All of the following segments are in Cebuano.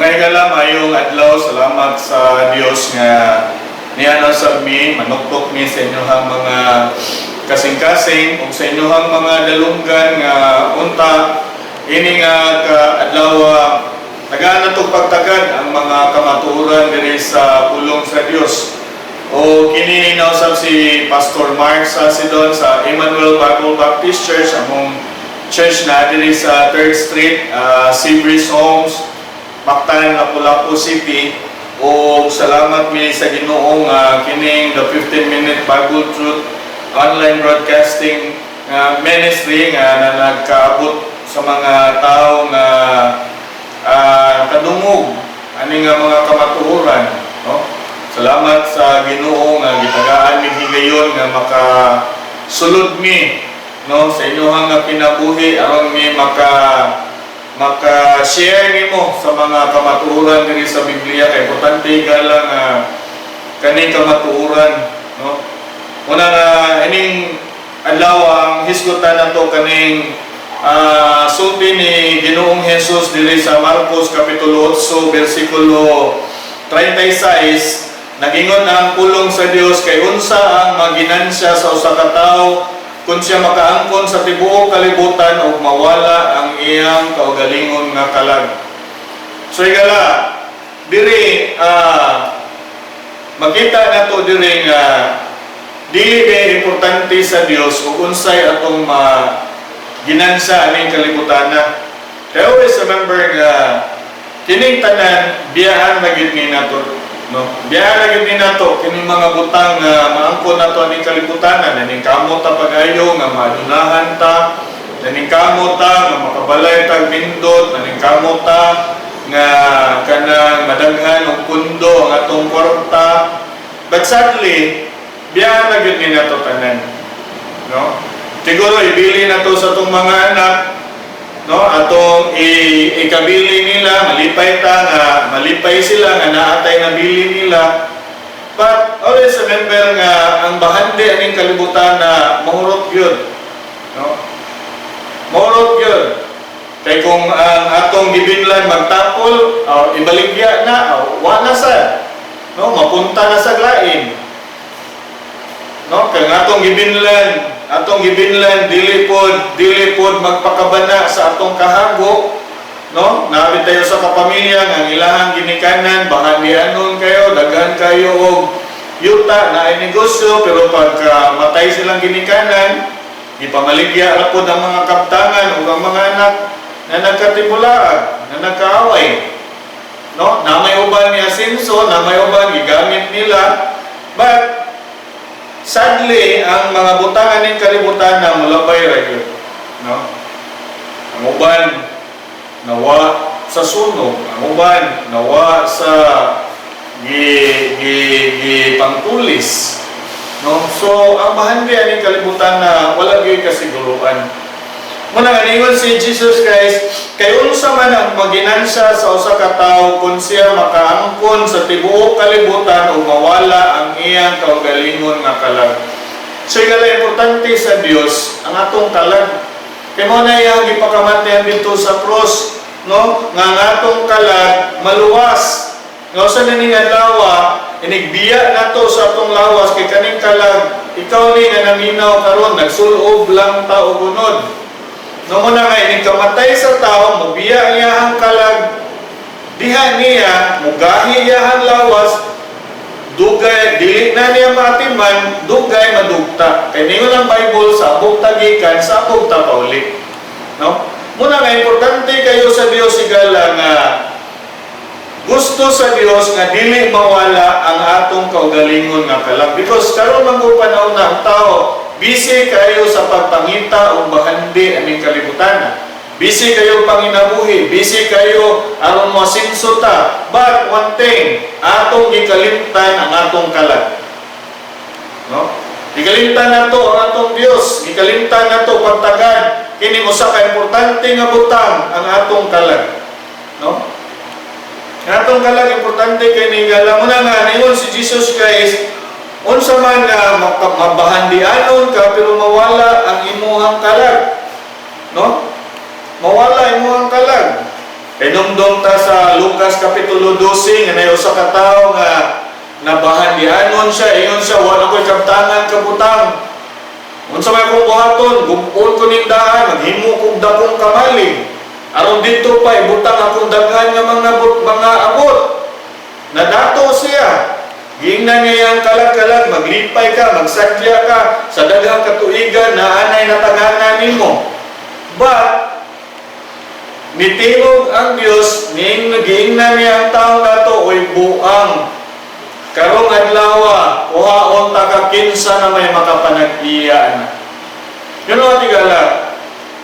Mga higala, maayong adlaw, salamat sa Dios nga niana sa mi, manuktok mi sa inyong mga kasing-kasing ug sa inyong mga dalunggan nga unta ini nga kaadlaw tagaan nato pagtagad ang mga kamatuoran diri sa pulong sa Dios. O kini nausab si Pastor Mark Sasidon sa Emmanuel Bible Baptist Church, among church na diri sa 3rd Street, Seabreeze Homes, Mactan, Lapu-Lapu City. O salamat mi sa Ginoo nga kining the 15 Minute Bible Truth online broadcasting nga ministry nga na nagkaabot sa mga tao nga kadungog ani nga mga kamatuoran, no? Salamat sa Ginoo nga gitagaan mi higayon nga maka sulod mi, no, sa inyong nga kinabuhi aron mi maka share nimo sa mga kamatuoran diri sa Biblia, kay importante gala nga kaning kamatuoran, no? Una nga ining adlaw, ang hisgutan nato kaning sulti ni Ginoong Hesus diri sa Marcos kapitulo 8 bersikulo 36. Nagingon ang pulong sa Dios, "Kay unsa ang maginansya sa usa ka tawo kung siya makaangkon sa tibuok kalibutan ug mawala ang iyang kaugalingon nga kalag?" So higala, diri makita nato diri nga dili kay importante sa Dios ug unsay atong ma ginansa aning kalibutan na. Kaya always remember nga kining tanan biyaan na gyud ni nato, no? Biyaan na gyud ni nato kining mga butang nga maangkon nato aning kalibutan, naning kamot ta pag-ayo nga maadunahan ta, naning kamot ta nga makabalay tag nindot, naning kamot ta nga kanang madaghan og pundo ang atong kwarta. But sadly, biyaan na gyud ni nato tanan, no? Siguro ibili na to sa atong mga anak, no, atong ikabili nila, malipay ta nga malipay sila nga naatay na bili nila. But always remember nga ang bahandi aning kalibutan na mahurot gyud, no? Mahurot gyud. Kay kung ang atong gibinlan magtapol, o ibaligya na, o wa na sad, no, mapunta na sa lain. No, kay ang atong gibinlan dili pod magpakabana sa atong kahago, no? Naa bitaw sa kapamilya nga ang ilahang ginikanan bahandianon kayo, daghan kayo og yuta na ay negosyo, pero pagka matay silang ginikanan, gipamaligya ra pod ang mga kaptangan ug ang mga anak na nagkatibulaag, na nagkaaway. No? Na may uban ni asenso, na may uban gigamit nila. But sadly, ang mga butangan ng kalibutan na mulabay ra gyud, no? Ang uban nawa sa sunog, ang uban nawa sa gi gi gi pangtulis. No? So, ang bahandi aning kalibutan na wala gyud kasiguruan. Muna nga ningon si Jesus Christ, "Kay unsa man ang maginansya sa usa ka tawo kung siya makaangkon sa tibuok kalibutan ug mawala ang iyang kaugalingon nga kalag?" So higala, importante sa Dios ang atong kalag. Kay mao na iyang gipakamatay dito sa cross, no? Nga ang atong kalag maluwas. Nga usa na ning adlaw, inigbiya nato sa atong lawas kay kaning kalag, ikaw ni nga naminaw karon, nagsulob lang ta og unod. No, mo na nga inig kamatay sa tao, mobiya ang iyahang kalag diha niya, mugahi iyahang lawas, dugay dili na niya maatiman, dugay madugta. Kay ningon ang Bible, sa abog ta gikan, sa abog ta pauli. No? Muna nga importante kayo sa Dios, higala, nga gusto sa Dios nga dili mawala ang atong kaugalingon nga kalag. Because karon man gud panahon na ang tao busy kayo sa pagpangita og bahandi aning kalibutan. Busy kayo panginabuhi, busy kayo aron mo asenso ta. But one thing, atong gikalimtan ang atong kalag. No? Gikalimtan nato ang atong Dios, gikalimtan nato pagtagad kini usa ka importante nga butang, ang atong kalag. No? Ang atong kalag importante kay ni higala. Muna nga ningon si Jesus Christ, unsa man nga mabahandianon ka pero mawala ang imuhang kalag. No? Mawala imuhang kalag. Kay ta sa Lucas Kapitulo 12 nga naay usa ka tawo nga nabahandianon siya, ingon siya, "Wala ko'y kabtangan kabutang. Unsa may akong buhaton? Gub-on ko ning daan, maghimo kog dakong kamalig. Aron didto pa ibutang akong daghan nga mga abot." Nadato siya. Giingnan niya ang kalag-kalag, "Maglipay ka, magsadya ka, sa daghang katuigan na anay nataganan nimo." But nitingog ang Dios, ning giingnan niya ang tao nato, "Oy buang, karong adlaw kuhaon ta ka, kinsa na may makapanag-iya na?" Yun mga tigala,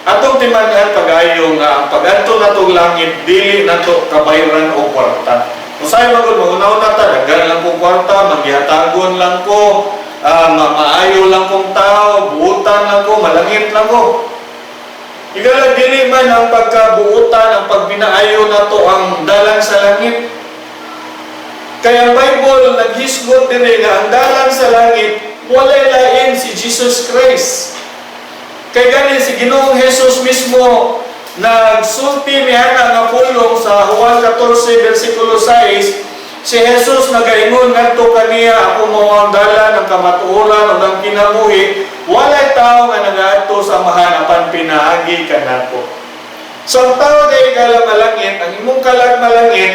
atong timan-an pag-ayo nga ang pag-adto natong langit dili nato kabayran og kwarta. Kung sa'yo magod, mauna-una ta, daghan lang kong kwarta, manggihatagon lang ko, maayo lang kong tao, buutan lang ko, malangit lang ko. Igala, dili man ang pagkabuutan, ang pagbinaayo nato ang dalan sa langit. Kaya ang Bible naghisgot diri nga ang dalan sa langit walay lain si Jesus Christ. Kay gani si Ginoong Jesus mismo nagsulti niana nga pulong sa Juan 14 versikulo 6. Si Jesus nagaingon ngadto kaniya, "Ako mao ang dalan, ang kamatuoran ug ang kinabuhi. Walay tawo nga nagaadto sa Amahan apan pinaagi kanako." So ang tao kay kalag malangit, ang imong kalag malangit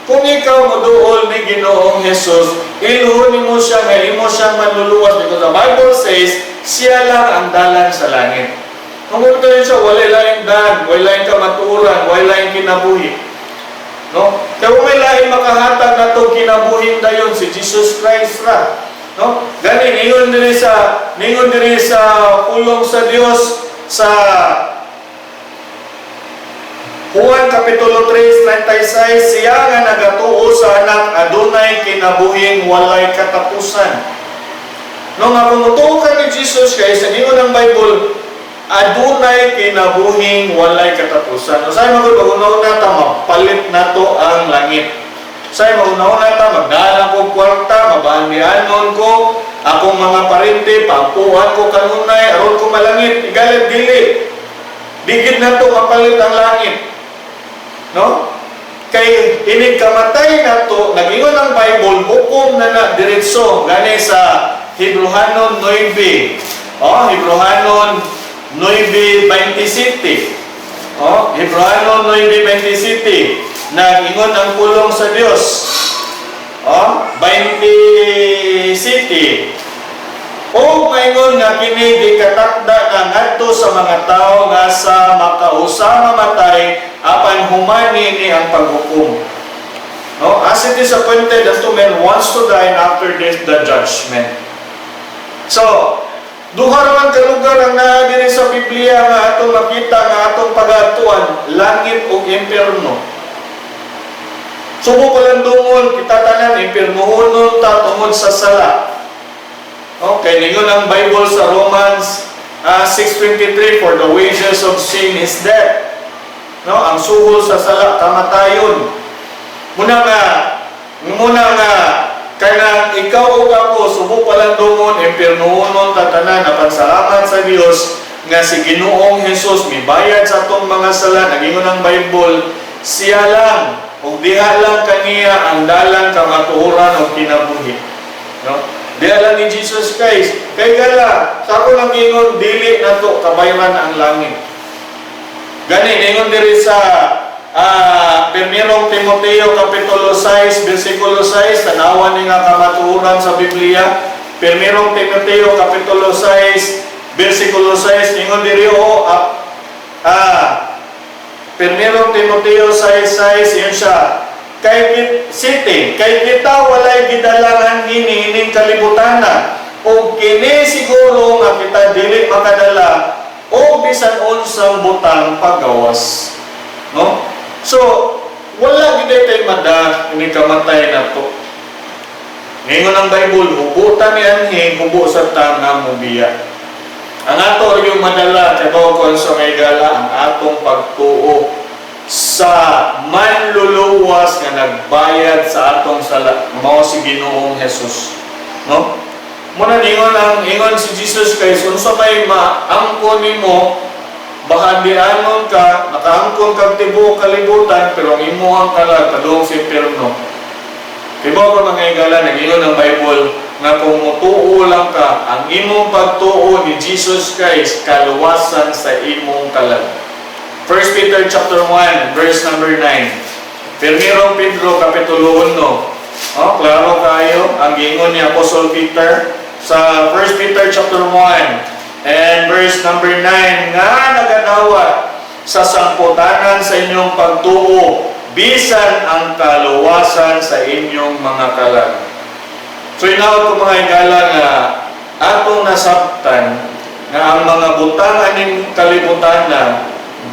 kung ikaw moduol ni Ginoong Jesus, ilhon nimo siya nga imo siyang manluluwas because the Bible says siya lang ang dalan sa langit. Kung tayo siya, walay laing daan, walay laing kamatuoran, walay laing kinabuhi. No? Kaya kung may laing makahatag nato kinabuhing dayon, si Jesus Christ ra. No? Gani ningon diri sa pulong sa Dios sa Juan Kapitulo 3:36, "Siya nga nagatuo sa Anak adunay kinabuhing walay katapusan." No, nga kung mutuo ka ni Jesus kay sa ingon ng Bible adunay kinabuhing walay katapusan. No, say magud mauna-una ta mapalit nato ang langit. Say mauna-una ta magdala ko kwarta, mabandianon ko akong mga parente, pampuan ko kanunay aron ko malangit. Igalit, dili. Di gid nato mapalit ang langit. No? Kay inig kamatay nato, nag-ingon ang Bible, hukom na na diretso. Gani sa Hebrehanon 9. Oh, Hebrehanon 9:27. Oh, Hebrehanon 9:27. Nag-ingon ang pulong sa Dios. Oh, 27. O maingon nga kini gikatakda nga ngadto sa mga tawo nga sa makausa mamatay apan human niini ang paghukom. No? As it is appointed unto men once to die, and after this the judgment. So, duha ra man ka lugar ang naa diri sa Biblia nga atong makita nga atong pagaadtuan, langit ug impierno. Subo pa lang dungon, kita tanan impiernohonon ta tungod sa sala. Okay, ningon ang Bible sa Romans 6:23, "For the wages of sin is death." No, ang suhol sa sala kamatayon. Muna nga kanang ikaw ug ako subo pa lang dungon impiernohonon ta tanan, apan salamat sa Dios nga si Ginoong Hesus mibayad sa atong mga sala. Nagingon ang Bible, siya lang ug diha lang kaniya ang dalan, kamatuoran ug kinabuhi. No? Diha lang ni Jesus Christ. Kay gala, sa ako lang ingon, dili nato kabayran ang langit. Gani, ningon diri sa Primerong Timoteo Kapitulo 6, versikulo 6, tanawan ni nga kamatuoran sa Biblia. Primerong Timoteo Kapitulo 6, versikulo 6, ingon diri o Primerong Timoteo 6:6, yun siya. Kay city, kay kita walay gidalangan hini ining kalibutana ug kini siguro nga kita dili makadala o bisan unsang butang pagawas. No? So, wala gid tay mada ini kamatay nato. Ngayon ang Bible, hubutan ni anhi, hubo sa ta nga mubiya. Ang ato yung madala, kabaw ko sa may gala, ang atong pagtuo sa manluluwas nga nagbayad sa atong sala, mao si Ginoong Jesus. No? Muna ningon ang ingon si Jesus Christ, unsa may maangko nimo Bahandianon ka, nakaangkon kag tibuok kalibutan, pero ang imuhang kalag padung sa impierno. Kibaw ko, mga higala, nag-ingon ang Bible nga kung mutuo lang ka, ang imong pagtuo ni Jesus Christ, kaluwasan sa imong kalag. 1 Peter chapter 1, verse number 9. Primero Pedro kapitulo 1. Oh, klaro kayo ang giingon ni Apostle Peter sa 1 Peter chapter 1 and verse number 9 nga nagadawat sa sangputanan sa inyong pagtuo bisan ang kaluwasan sa inyong mga kalag. So hinaot ko, mga higala, nga atong nasabtan nga ang mga butang aning kalibutan na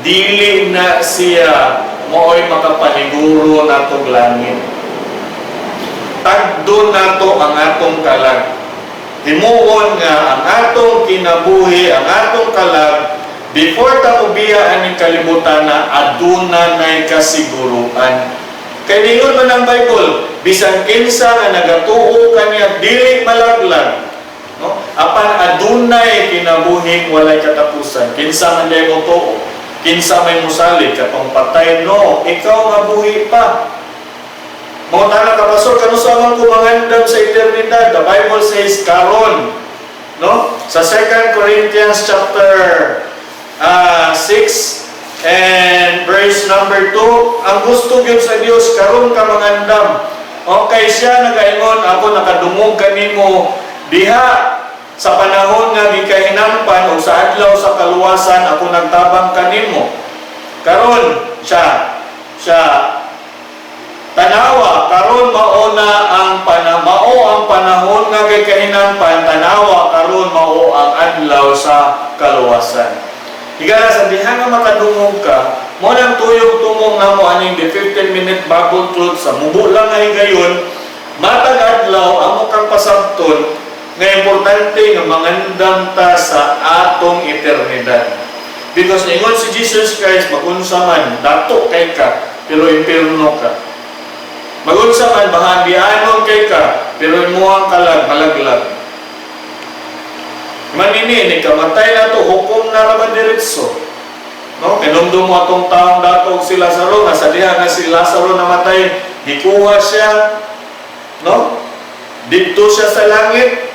dili na siya mao'y makapaniguro natong langit. Tagdon nato ang atong kalag. Himuon nga ang atong kinabuhi, ang atong kalag, before ta mobiya aning kalibutan na aduna nay kasiguruan. Kay ningon man ang Bible, bisan kinsa nga nagatuo kaniya dili malaglag, no? Apan adunay kinabuhing walay katapusan. Kinsa man diay mo tuo, kinsa may musalig katong patay, no, ikaw nga buhi pa. Mangutana ka, "Pastor, kanus-a man ko mangandam sa eternidad?" The Bible says karon, no? Sa 2 Corinthians chapter 6 and verse number 2, ang gusto gyud sa Dios karon ka mangandam. Okay, siya nagaingon, "Ako nakadungog kanimo diha sa panahon nga gikahinampan o sa adlaw sa kaluwasan ako nagtabang kanimo." Karon siya siya tanawa karon mao ang panahon nga gikahinampan, tanawa karon mao ang adlaw sa kaluwasan. Higala, sa diha nga makadungog ka, mao nang tuyog tumong namo aning the 15-minute Bible truth sa mubo lang nga higayon, matag adlaw amo kang pasabton nga importante nga mangandam ta sa atong eternidad. Because ingon si Jesus Christ, magunsa man, dato kay ka, pero impierno ka. Magunsa man, bahandianon kay ka, pero imuhang kalag, malaglag. Manini, ni kamatay na to, hukom na ra ba diretso? No? Kinumdum mo atong taong dato og si Lazaro, nga sa diha nga si Lazaro namatay, gikuha siya, no? Didto siya sa langit.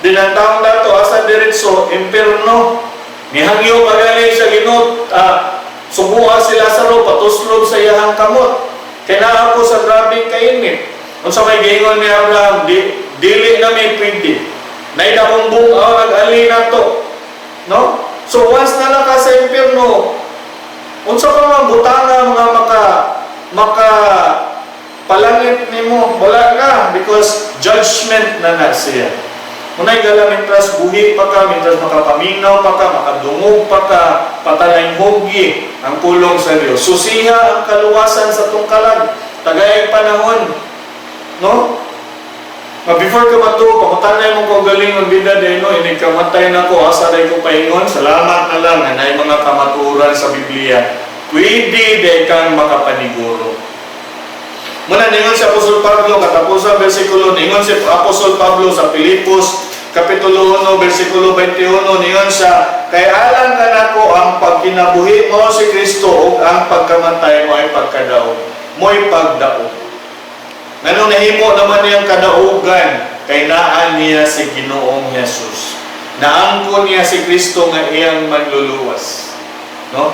Din ang taong dato, asa diretso? Impierno. Nihangyo pa gani siya, "Ginoo, suguha si Lazaro, patuslob sa iyahang kamot. Kay naa ko sa grabeng kainit." Unsa may giingon ni Abraham? "Di, dili na may pwede. Nay dakong bug-aw nag-ali na to." No? So once na lang ka sa impyerno, unsa pa man butanga mga maka maka palangit nimo? Wala na, because judgment na na siya. Unay gala, mintras buhi pa ka, mintras makapaminaw pa ka, makadungog pa ka, patalayng hugi ang pulong sa Dios. Susiha ang kaluwasan sa tungkalag. Tagay panahon. No? Ma before ka matuo, pangutanay mo kaugalingon bida day, no, inig kamatay na ko, asa day ko paingon? Salamat na lang nga naay mga kamatuoran sa Biblia. Pwede day kang makapaniguro. Muna ningon si Apostol Pablo, katapusan bersikulo, ningon si Apostol Pablo sa Filipos, Kapitulo 1, versikulo 21, ningon siya, "Kay alang kanako ang pagkinabuhi mao si Kristo ug ang pagkamatay mao'y pagkadaog, mo'y pagdaog." Nganong nahimo naman niyang kadaugan? Kay naa niya si Ginoong Jesus. Naangkon niya si Kristo nga iyang manluluwas. No?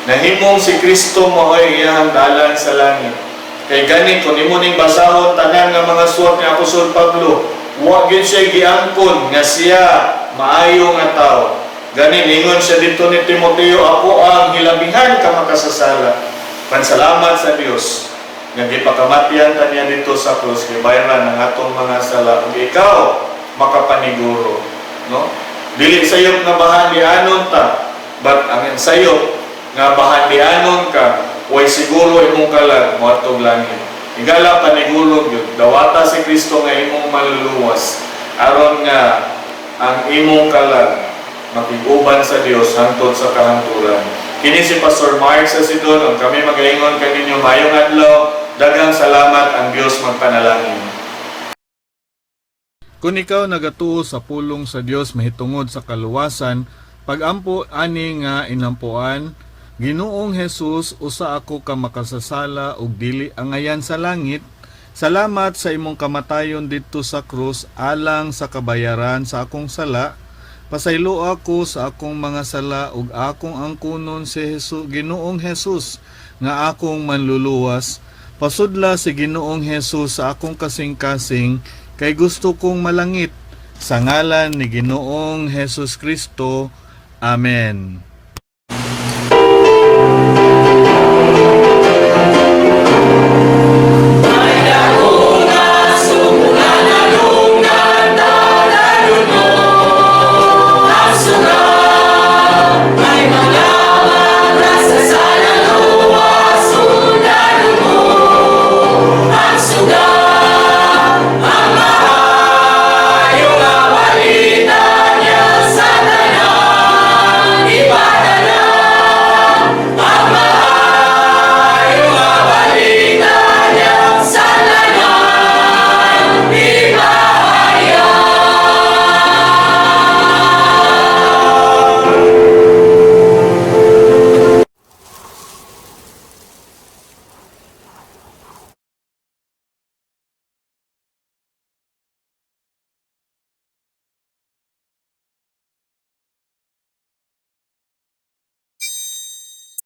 Nahimong si Kristo mao'y iyang dalan sa langit. Kay gani kung imo ning basahon tanan nga mga suwat ni Apostol Pablo, wa gyud siya giangkon nga siya maayo nga tao. Gani ningon siya dito ni Timoteo, "Ako ang hilabihan ka makasasala." Pansalamat sa Dios nga gipakamatyan ta niya dito sa krus, gibayaran ang atong mga sala ug ikaw makapaniguro, no? Dili sayop nga bahandianon ta, but ang sayop nga bahandianon ka, way siguro imong kalag moadtong langit. Higala, paniguro gyud, dawata si Kristo nga imong maluluwas aron nga ang imong kalag makig-uban sa Dios hangtod sa kahangturan. Kini si Pastor Mark sa Sidon ug kami magaingon kaninyo maayong adlaw. Daghang salamat, ang Dios magpanalangin. Kung ikaw nagatuo sa pulong sa Dios mahitungod sa kaluwasan, Pagampo ani nga inampuan: Ginoong Jesus, usa ako ka makasasala ug dili angayan sa langit. Salamat sa imong kamatayon didto sa krus alang sa kabayaran sa akong sala. Pasaylo ako sa akong mga sala ug akong angkunon si Jesus, Ginoong Jesus, nga akong manluluwas. Pasudla si Ginoong Jesus sa akong kasing-kasing kay gusto kong malangit. Sa ngalan ni Ginoong Jesus Kristo. Amen.